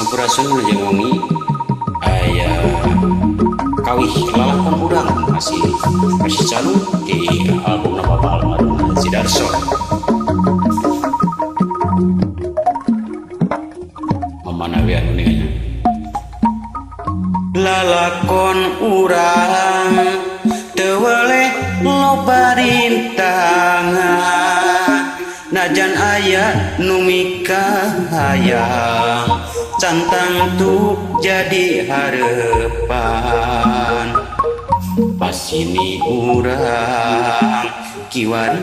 Sampurasun wilujeng wengi aya kawih lalakon urang masih versi calung di album Bapak almarhum Haji Darso. Mamanawi anu ninganya. Lalakon urang teu weleh loba rintangan, najan aya nu mikahayang cantang tu jadi harapan. Pasini urang kiwari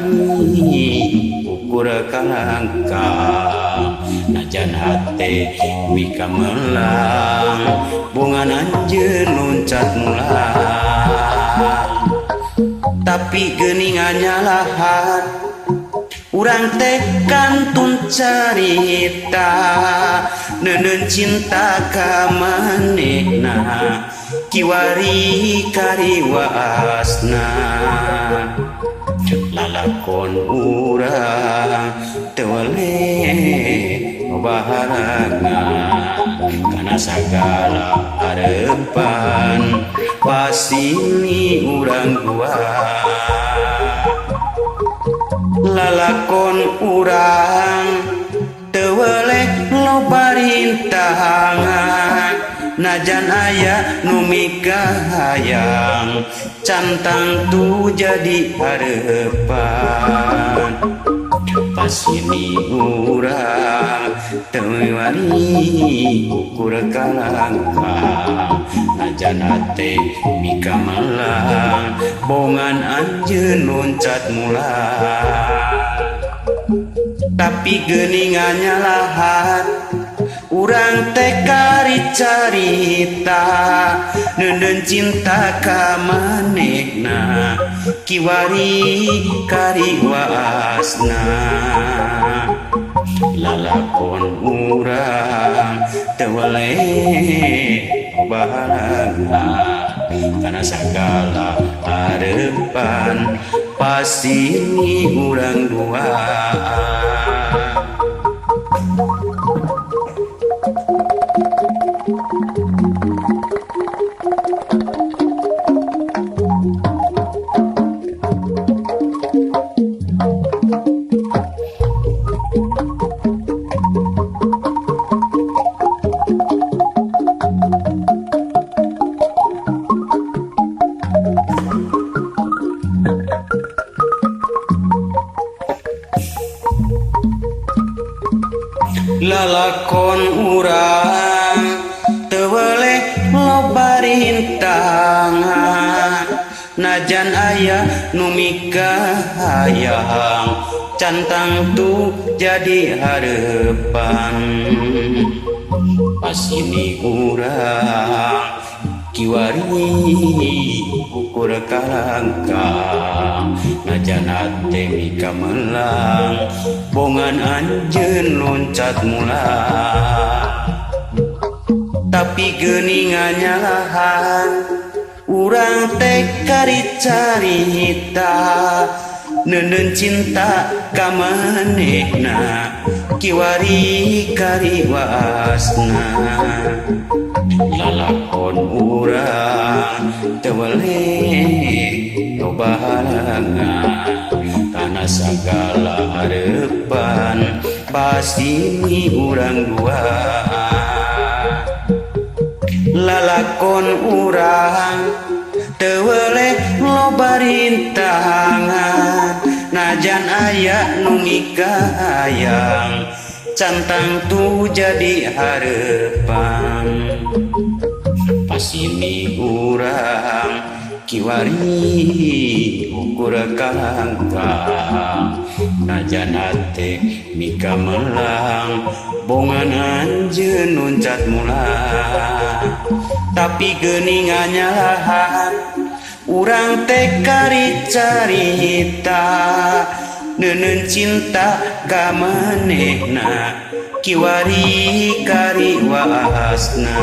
ukur kalangkang, najan hate mika melang bongan anjeun loncat mulang. Tapi geuningan nyalahan urang teh kantun carita, neuneun cinta ka manehna kiwari kariwasna. Lalakon urang teu weleh loba halangan, kana sagala harepan pasini urang dua. Lalakon urang teu weleh loba rintangan, najan aya nu mikahayang cantang tu jadi harepan. Pasini urang teu wani ukur kalangkang, najan hate mika malang bongan anjeun loncat mulang. Tapi geuningan nyalahan urang teh kari carita, neuneun cinta ka manehna kiwari kariwasna. Lalakon urang teu weleh loba halangan, kana sagala harepan pasini urang dua. Lalakon urang teu weleh loba rintangan, najan aya nu mikahayang cantang tu jadi harepan. Pasini urang kiwari ukur kalangkang, najan hate mika melang bongan anjeun loncat mulang. Tapi geuningan nyalahan urang teh kari carita, neuneun cinta ka manehna kiwari kariwasna. Lalakon urang teu weleh loba halangan, kana sagala harepan pasini urang dua. Lalakon urang teu weleh loba rintangan, najan aya nu mikahayang cantang tu jadi harepan. Pasini urang kiwari ukur kalangkang, najan hate mika melang bongan anjeun loncat mulang. Tapi geuningan nyalahan urang teh kari carita, neuneun cinta ka manehna kiwari kariwasna.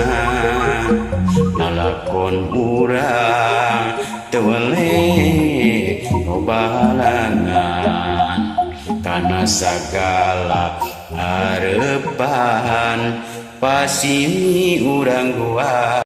Lalakon urang teu weleh loba halangan, kana sagala harepan Pasimi urang gua.